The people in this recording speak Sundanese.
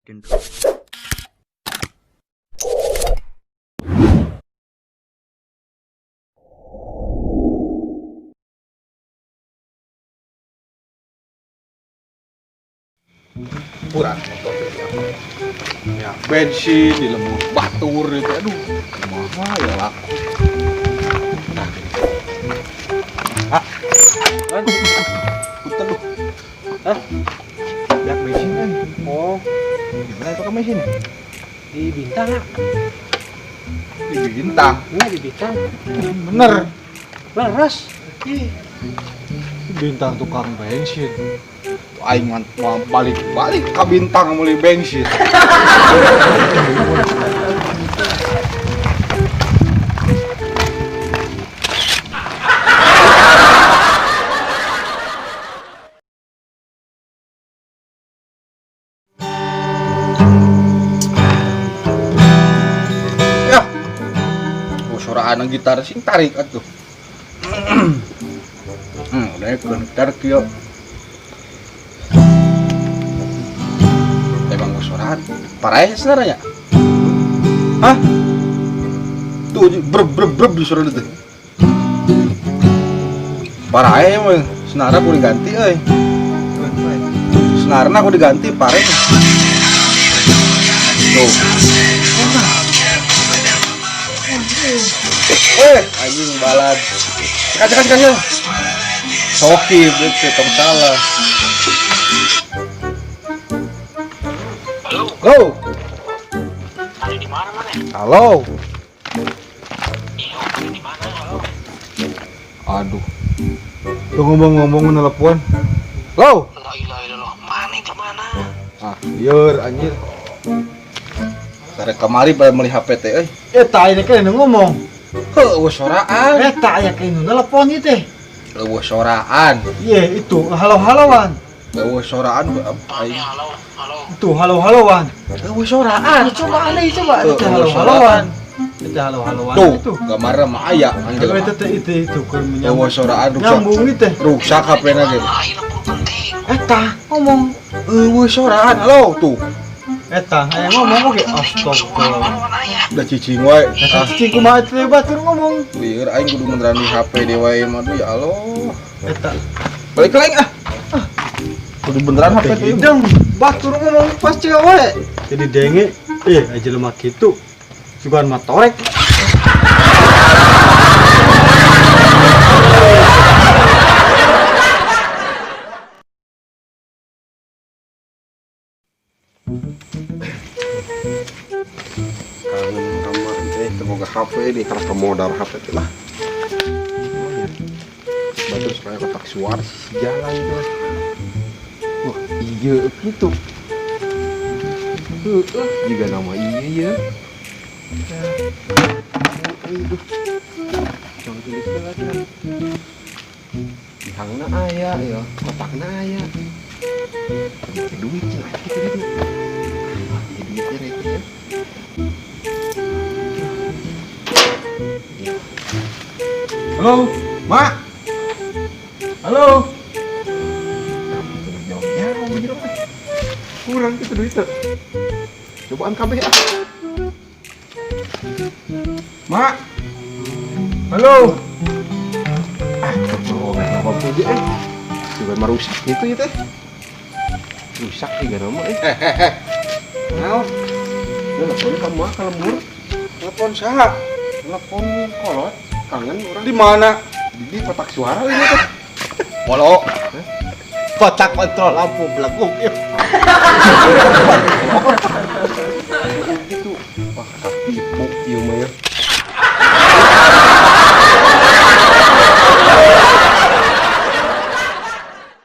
Kurang motor teh ya, bensin di lembur batur itu, aduh, kumaha ya laku. Nah, ah, punten lu. Hah? Yak bensin kan? Oh, di mana itu kan bensin? Di Bintang, ah. Di Bintang? Iya, di Bintang. Bener. Leres. Ih, Bintang tukang bensin. Aing mau balik-balik ke Bintang beli bensin. Ya. Oh, suara anak gitar sing tarik atuh. Udah gitar kieu. Emang soran parah sebenarnya. Hah? Tuh breb breb breb di suara itu. Parah emang senara aku diganti euy. Senarna aku diganti parah. Tuh. Anjing balad. Cek cek cek. Soki berarti tong salah. Halo. Tadi di mana mana? Halo. Iya, tadi di mana? Halo. Aduh. Tuh ngomong-ngomong nelpon. Halo. La ilaha illallah. Mana di mana? Ah, lieur anjir. Sare kamari pada meuli HP teh euy. Eta aya teh ngomong. Heuh, eueuh soraan. Eta aya teh nelpon ieu teh. Eueuh soraan. Iya, itu halo-haloan. Eueuh soraan aing. Halo, halo. Itu halo-haloan. Eueuh soraan. Coba alih coba itu halo-haloan. Itu halo-haloan itu. Gambarna mah aya anjir. Itu teh itu keur menyambung. Eueuh soraan rusak. Nyambung ieu teh. Rusak HP-na ge. Eta ngomong eueuh soraan. Halo tuh. Eta aya ngomong oge astagfirullah. Udah cicing wae. Eta cicing kumaha teh batur ngomong. Lieur aing kudu beneran di HP deui wae mah ya Allah. Eta balik ke aing ah. Kudu beneran HP teh. Hidung batur ngomong pasti wae. Jadi denge aja lemah kitu. Sugan mah torek. Kangen kamar teh teu boga HP di keras modal HP teh lah. Batur supaya kotak suara sisi jalan tuh. Wah, iya gitu. Heeh, juga nama iya ya. Aduh. Jangan tulis lagi. Dihangna aya ya, kotakna aya. Duit cenah kitu gitu. Duitnya rek ya. Halo, Mak. Halo. Kurang itu duit tuh. Cobaan kabeh ah. Mak. Halo. Ah, apa puji eh. Coba merusak gitu ya teh. Rusak juga nama eh. Naon? Telepon kamu ah ka lembur. Telepon saha? Telepon kolot. Kangen orang. Di mana? Di kotak suara ini teh. Bolo. Kotak kontrol lampu belakang. Gitu. Wah, katipu ieu mah ya.